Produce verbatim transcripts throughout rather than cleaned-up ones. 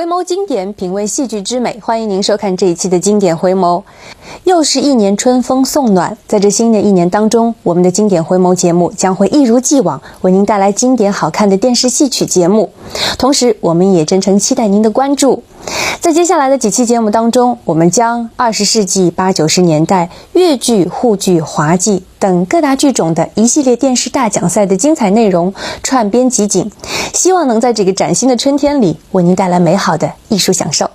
回眸经典，品味戏剧之美，欢迎您收看这一期的经典回眸。又是一年春风送暖，在这新的一年当中，我们的经典回眸节目将会一如既往为您带来经典好看的电视戏曲节目。同时，我们也真诚期待您的关注。在接下来的几期节目当中，我们将二十世纪八九十年代越剧、沪剧、滑稽等各大剧种的一系列电视大奖赛的精彩内容串编集锦，希望能在这个崭新的春天里为您带来美好的艺术享受。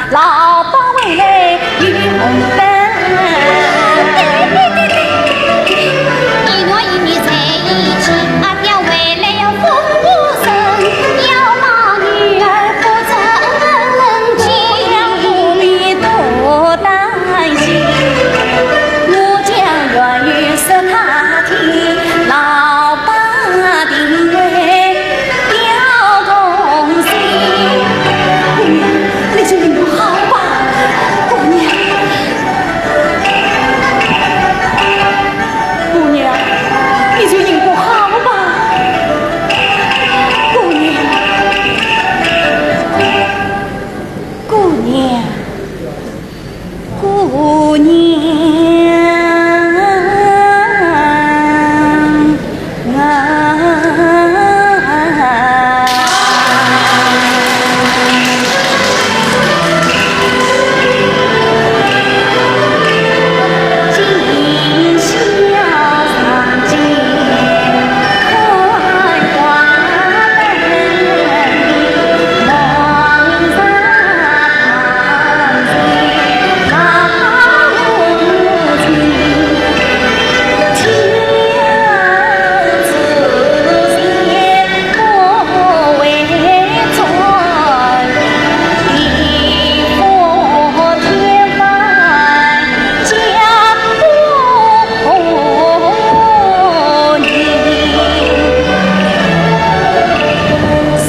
老伯回来有红灯。一男一女在一起，阿爹回来要风和声，要骂女儿不争气，我不必多担心。我将原由说她听，老伯定会 表忠心。姑娘，你就应我好吧，姑娘。姑娘，你就应我好吧，姑娘。姑娘。 姑娘啊。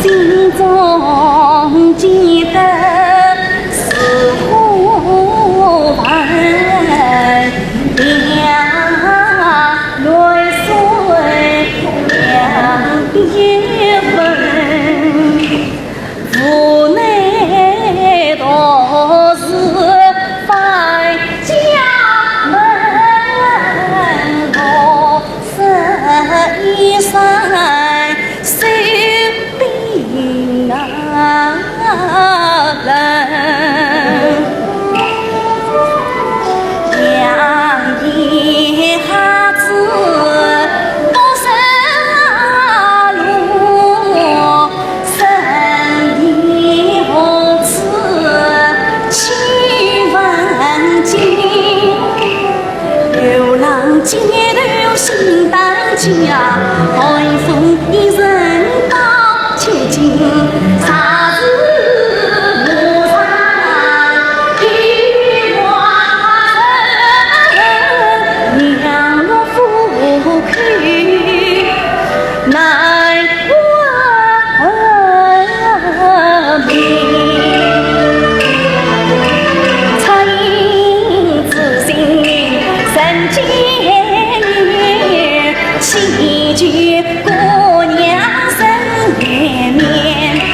心中记得似火万丈，泪水两月份。 无奈独自返家门，独自一人守冰冷。 两夜孩子独身路，身体无处去问津。流浪街头心当惊，寒风一阵到。 千金茶是无上一碗，两落虎口难问明。恻隐之心，人间有，祈求姑娘人面。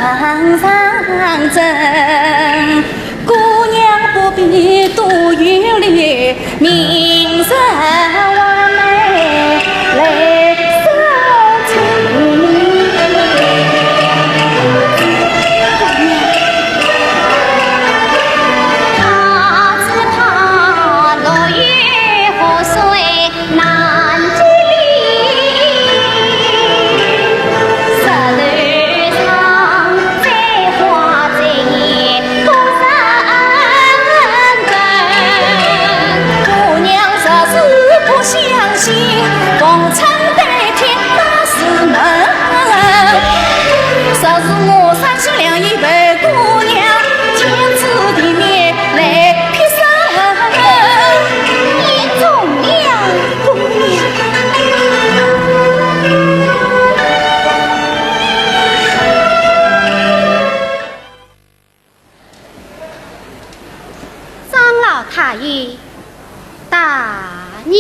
上上阵，姑娘不必多有礼，明日我们来收成。张老太爷，大娘。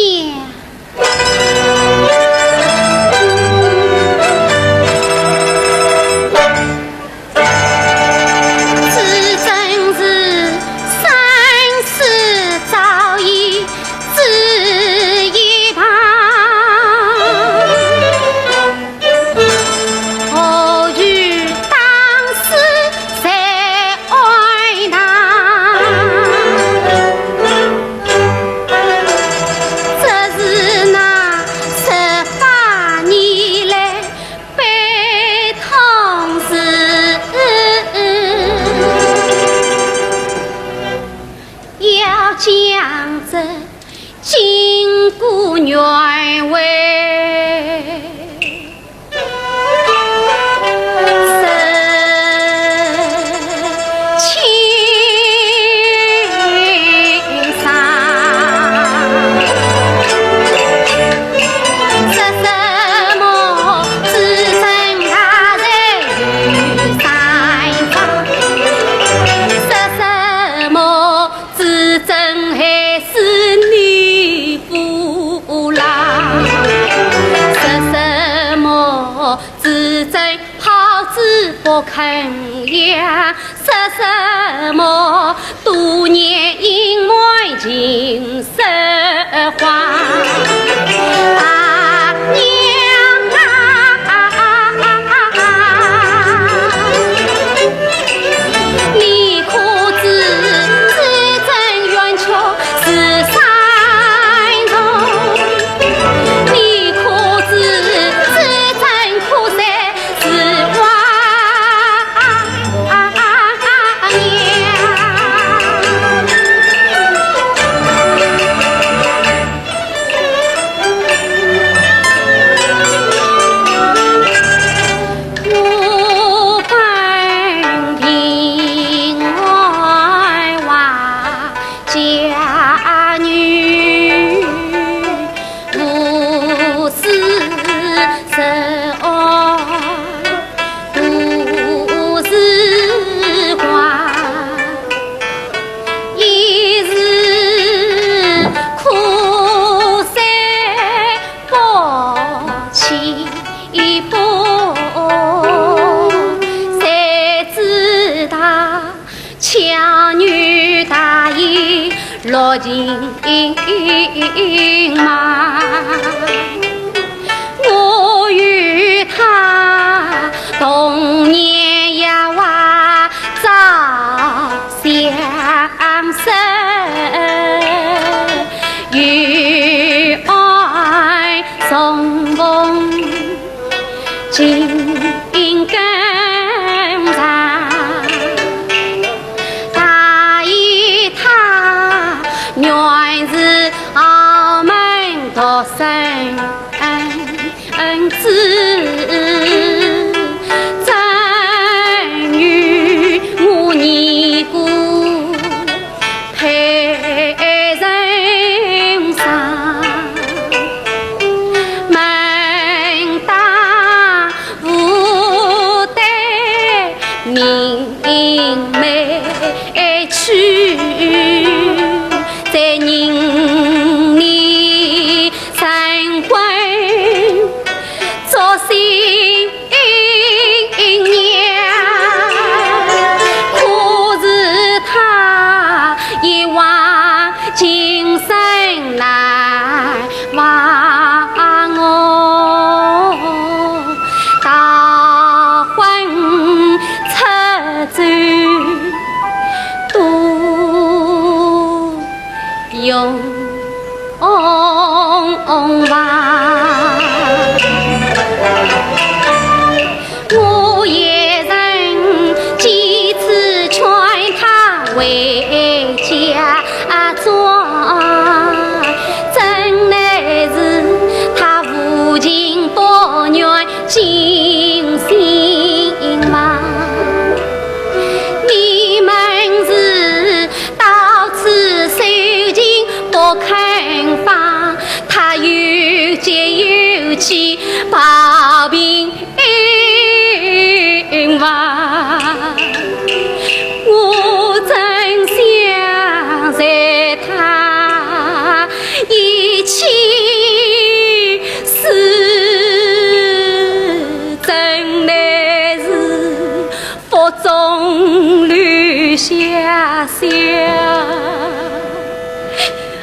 风里下小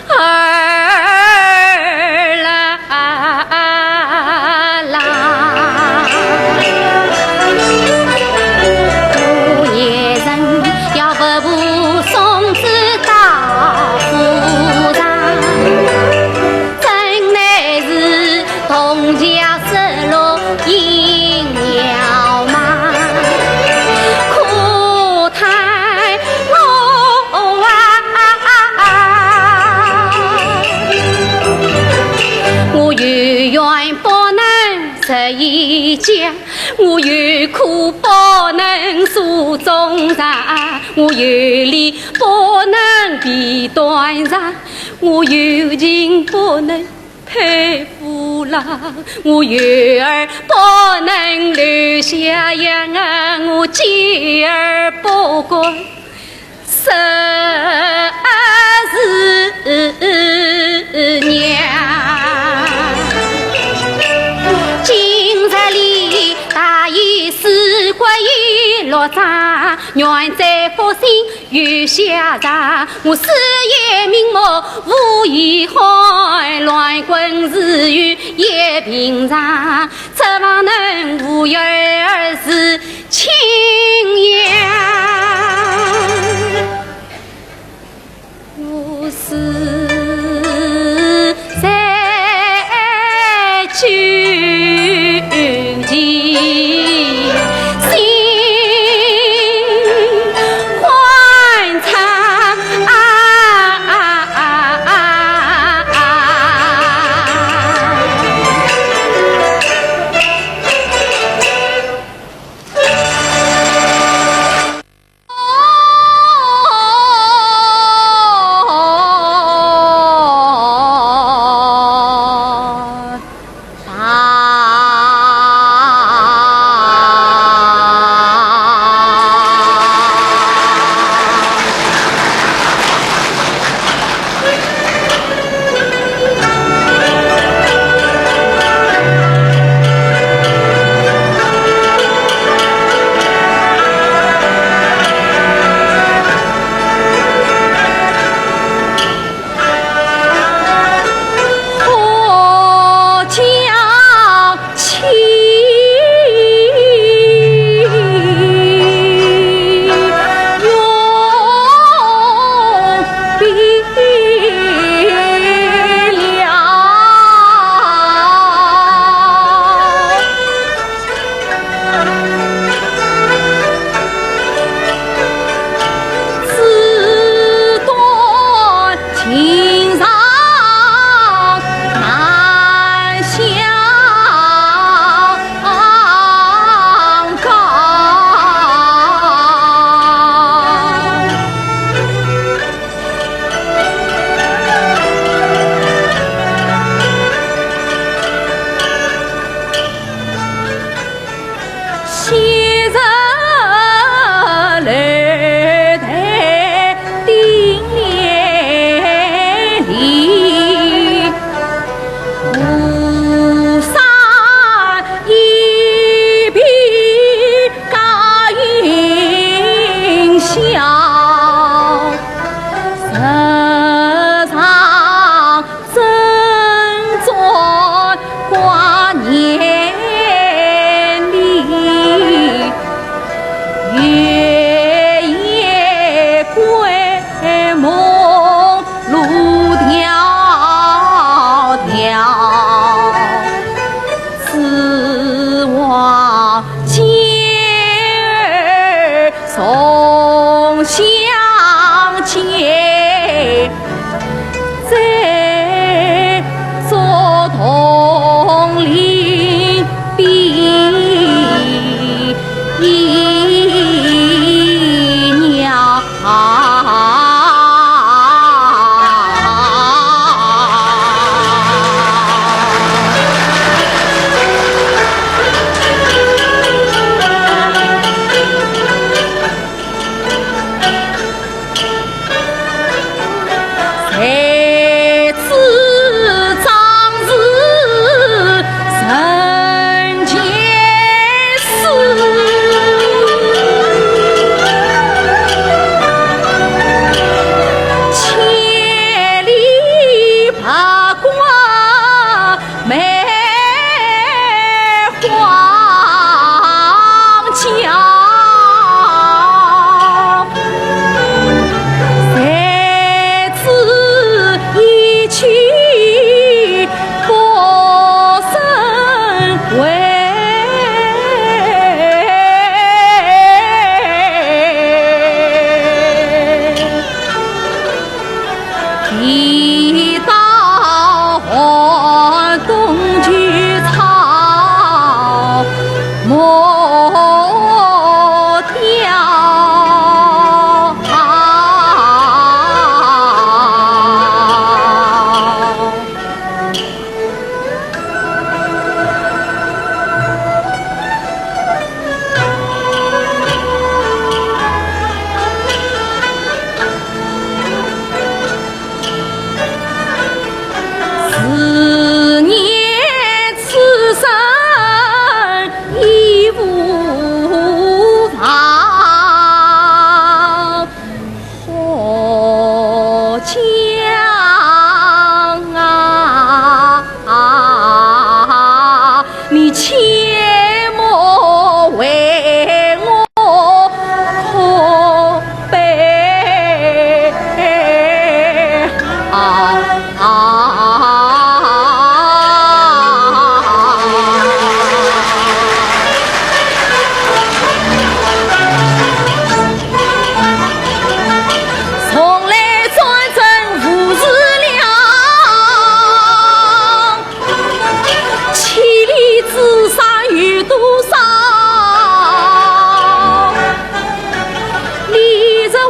儿郎。我一人要不步送子到府上，真乃是东家失落。 一了吗？可叹我啊，我有冤不能说一讲，我有苦不能诉衷肠，我有理不能辩断长，我有情不能 配夫郎，我有儿不能留下养啊，我见儿不敢说是娘。今日里大雨四刮雨落打，愿在福星 雨下场，我死也瞑目无遗憾，乱棍自由也平常，指望能无儿是亲娘。我死在 君前心欢畅啊。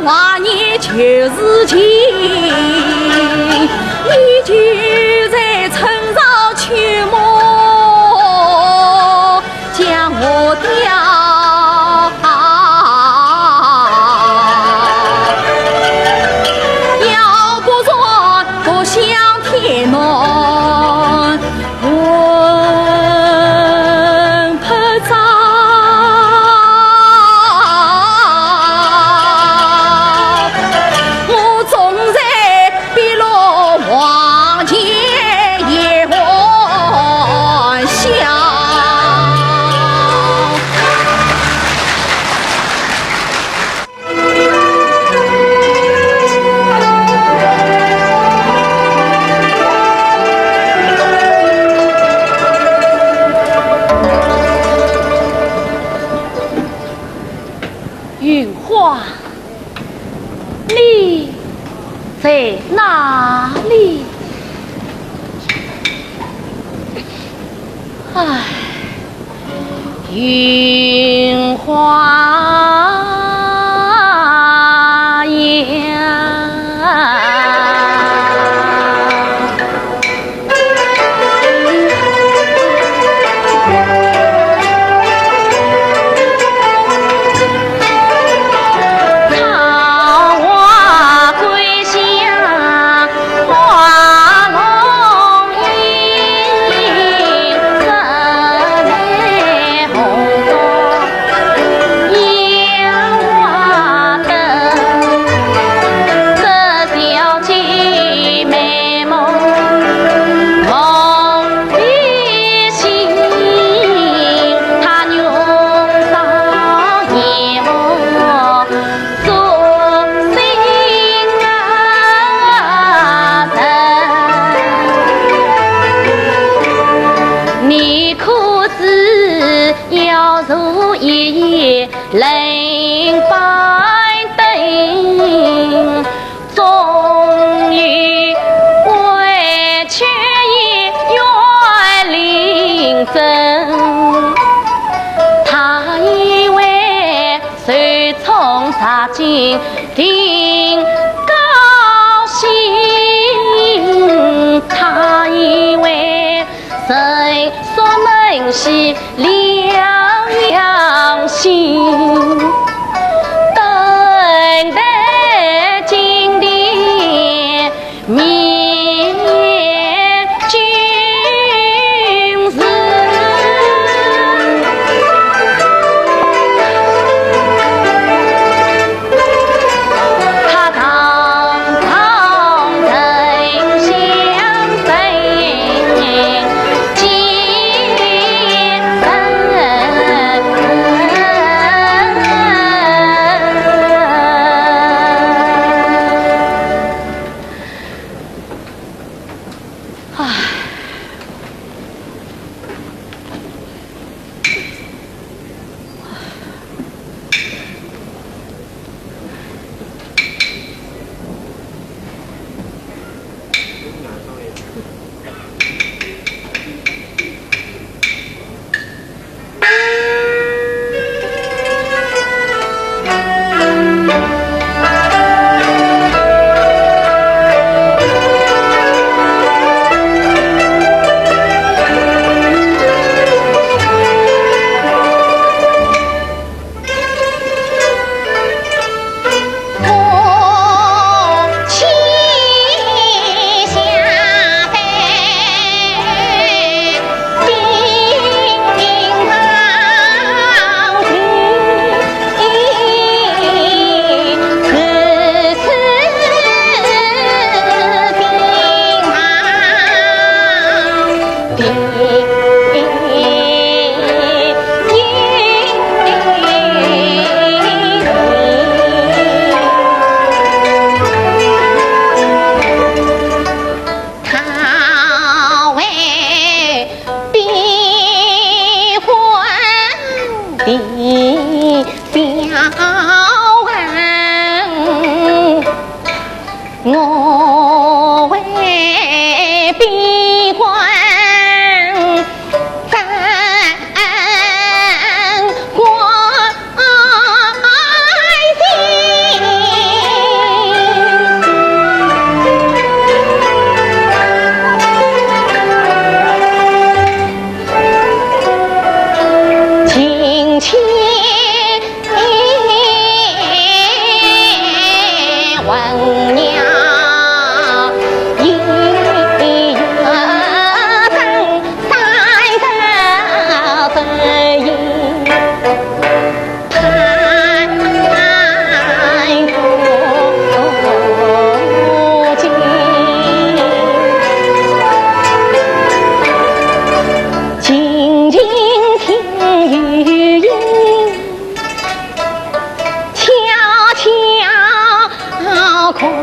华年旧时情，依旧在春潮秋末将我吊。要不说故乡天南 闻不着，我总在碧落黄泉也还乡。 云花，你在哪里？唉。 云花呀。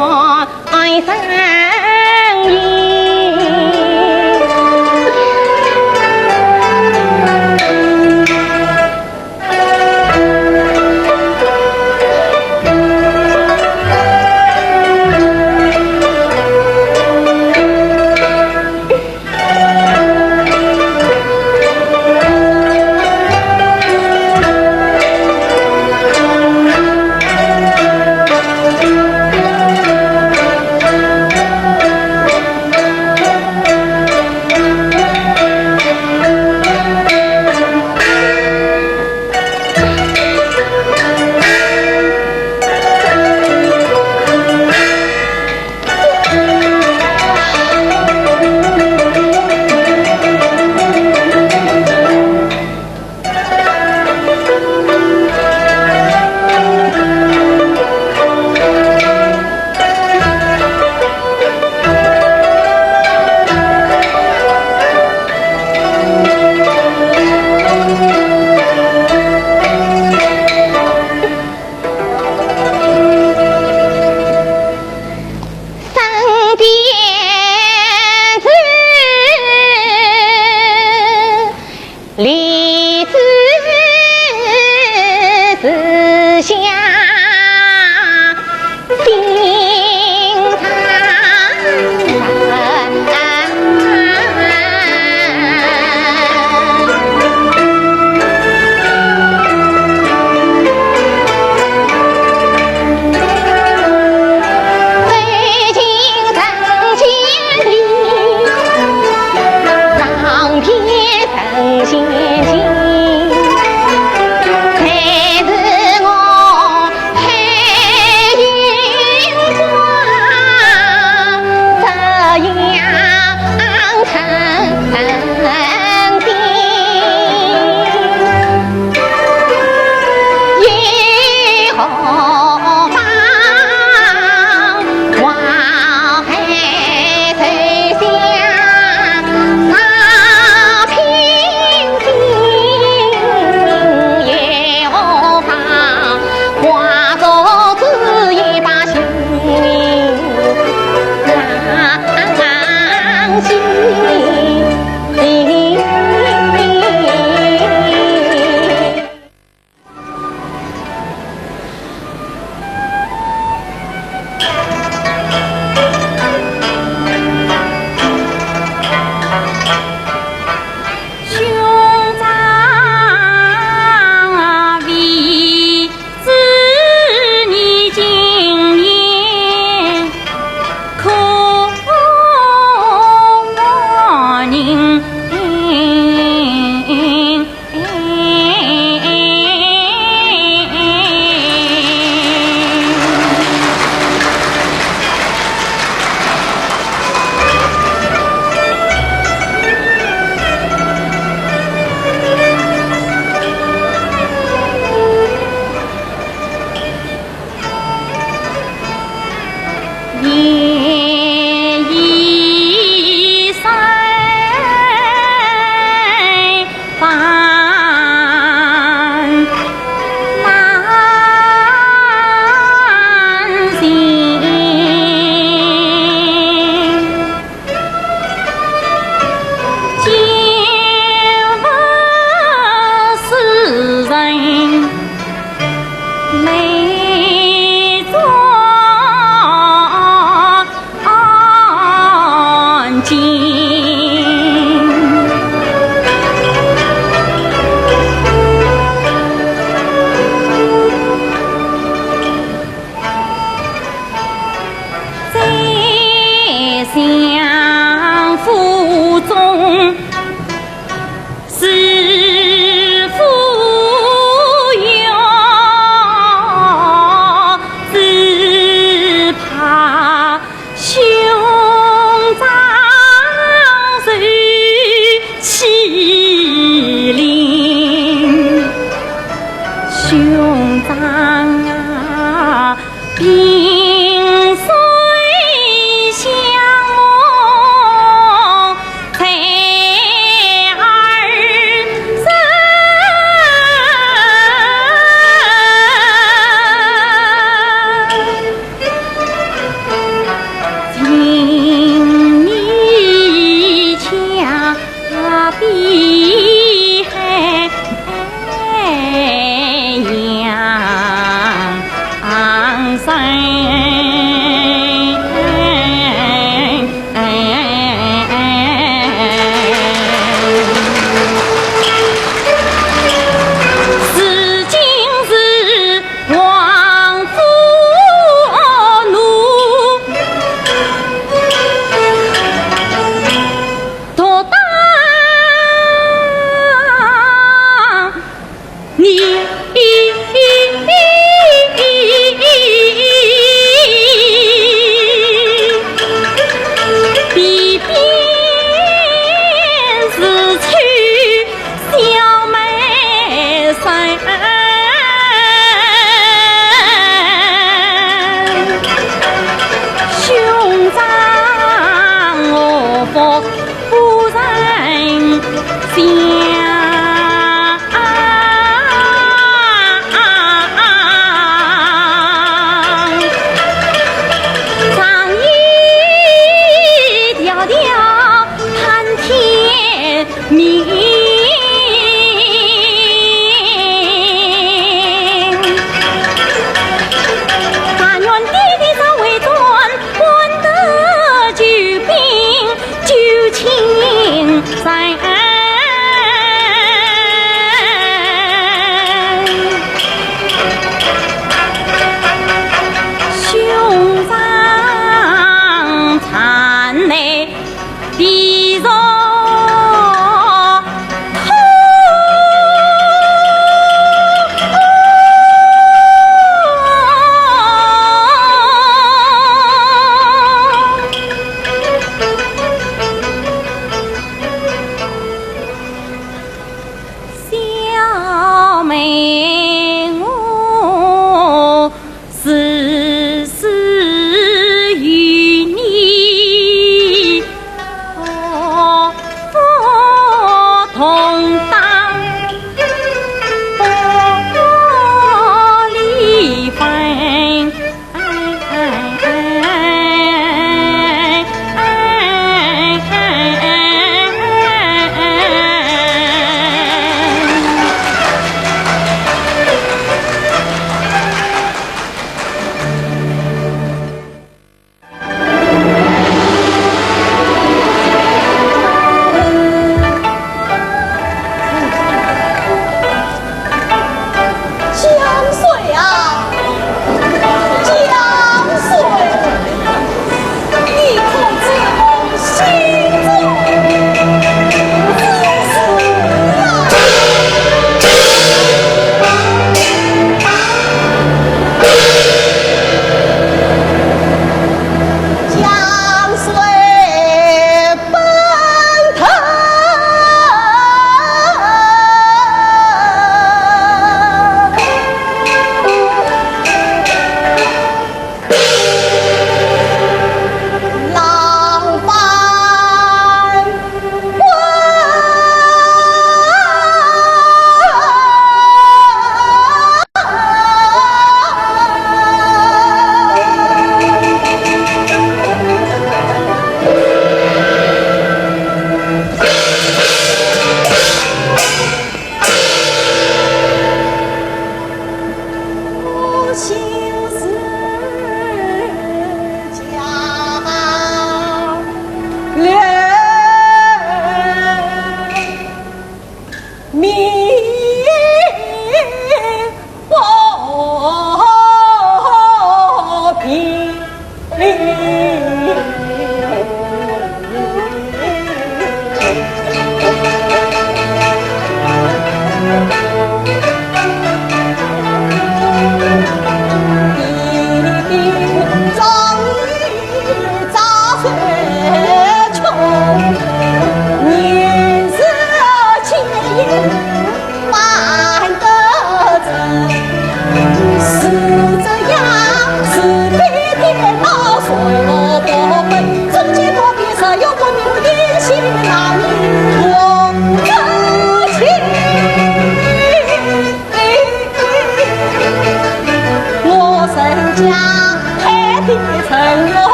爱生意。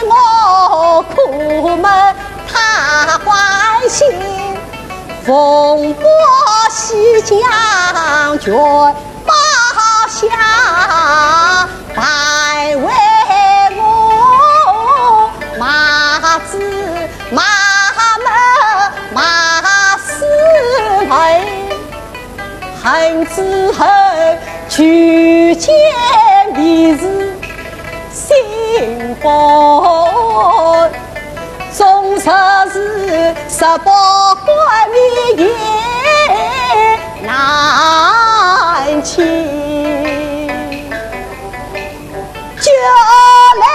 我苦闷他欢喜，风波西江全包下，白为我骂子骂门骂死人。 恨之恨，举剑必是心肝。纵然是十八般面也难清。叫来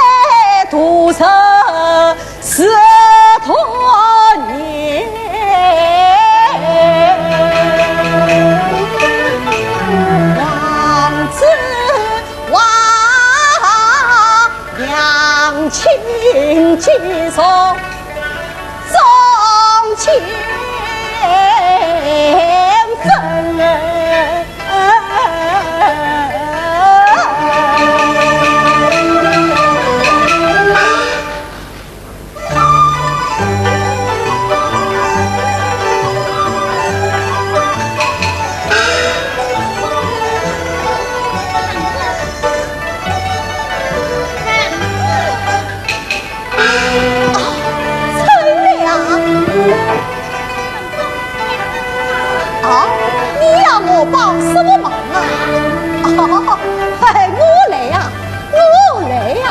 徒生 是多年，王子王娘亲几重，重千分。 啊，春妹啊！啊，你要我帮什么忙啊？哦，哎，我来呀，我来呀。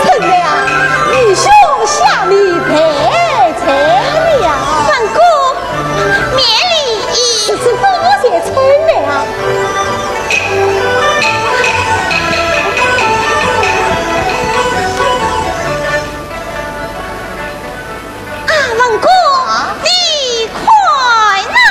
春兰啊，愚兄向你赔罪了。三哥，免礼。是，是，多谢春兰啊。 啊，文哥，你看呐！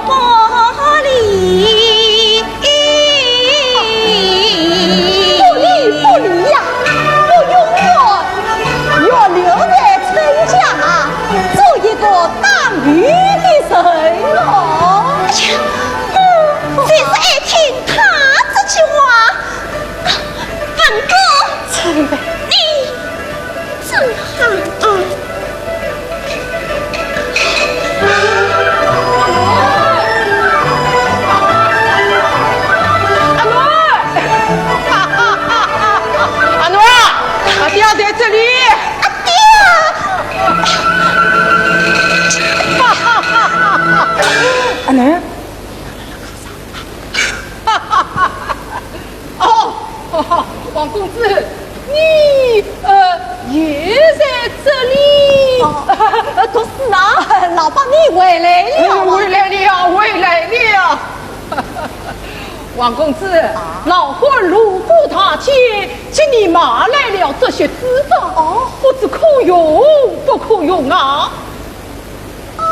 不离，不离呀，我永远要留在春家，做一个打鱼的人哦。哎呀，嗯，只是爱听他这句话。文哥，春兰，你 真好啊！阿囡儿，阿囡儿，阿爹在这里。阿爹！阿囡儿。 哦，王公子，你，呃，也在这里？哦，呃，读书啊。老伯，你回来了啊。嗯，回来了，回来了。王公子，啊？老汉路过大街，给你买来了这些珠宝，哦。不知可用不可用啊？ 哎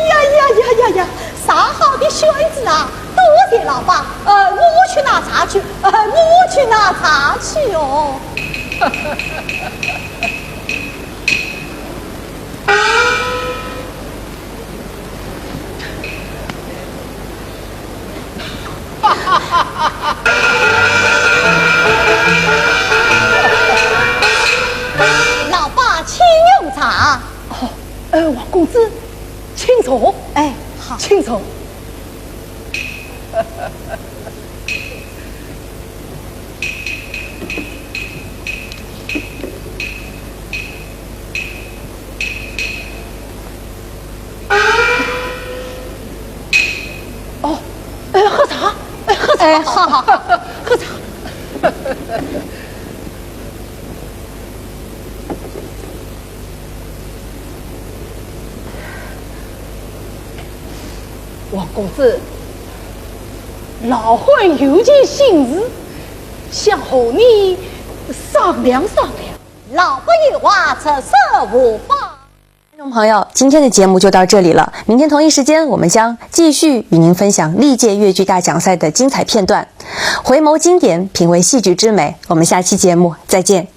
呀呀呀呀呀，啥好的选子啊！多谢老伯，呃，我去拿茶去，呃，我去拿茶去哦。老伯，请用茶。哦，呃，王公子，请坐，哎，好，请坐。哦，哎，喝茶，哎，喝茶，哎，好好好，喝茶。 王公子，老汉有件心事，想和你商量商量。老伯有话直说无妨。听众朋友，今天的节目就到这里了。明天同一时间，我们将继续与您分享历届越剧大奖赛的精彩片段。回眸经典，品味戏剧之美。我们下期节目再见。